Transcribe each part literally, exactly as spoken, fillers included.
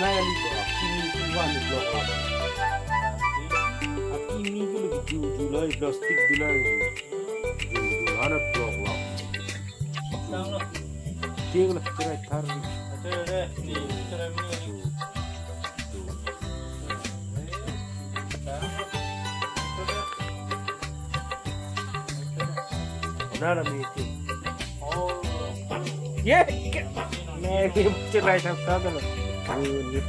Nai ali ko, akimi si wan block lo. Akimi ko lagi ju, ju lai plastic ju lai. Ju, ju hana block lo. Ting lo, cerai thar. Ju, ju. Nara mi ting. Ye, ke, ne, ni cerai sam sam lo. Ni, ni,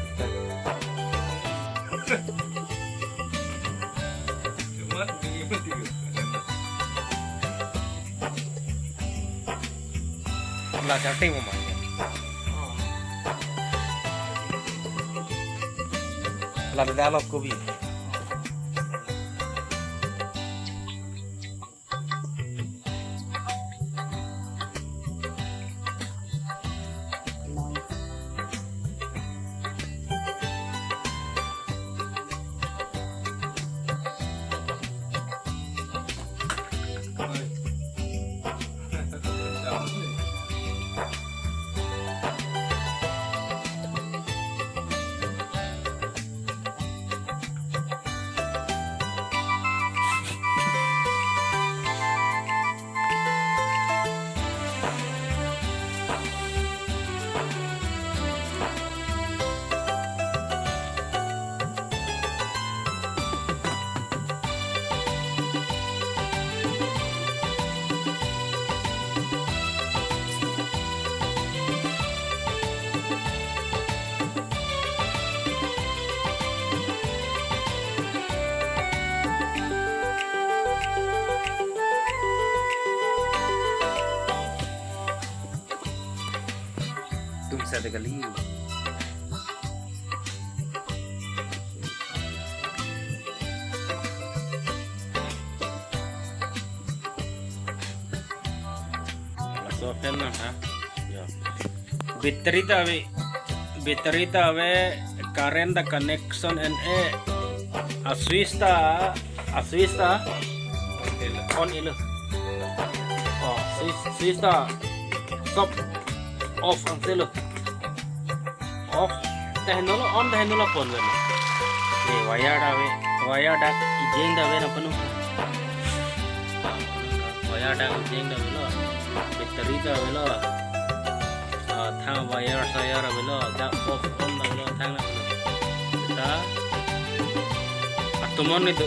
la chatting mo ma. La da lo ko bi. Tum sa de kali. Laso aphan na ha. Ya. Battery ta ave. Battery ta ave. Current ta connection en-e. A switch ta, a switch ta on ilo. Oh, switch, switch ta stop, off angse lo. Off ta henlo, on ta henlo, pon lo. Ye wire ta ave, wire ta ejeng ta ave na panu. Wire ta ejeng ta ave lo. Battery ta ave lo. Ah, thang wire soyar ave lo, dak off on ave lo, thang na ave lo. Ta atum on ni do.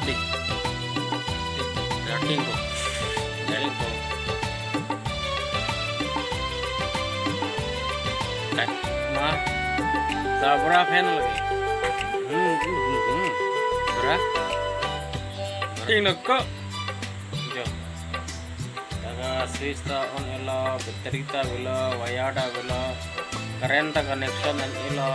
Di. Di. Rating ko. Jaring ko. Kat ma. Sabra fan lagi. Hmm, hmm, hmm, hmm. Bra. Ting na ko. Jo. Daga switch ta on ilo, battery ta avelo, wire ta avelo, current ta connection en ilo.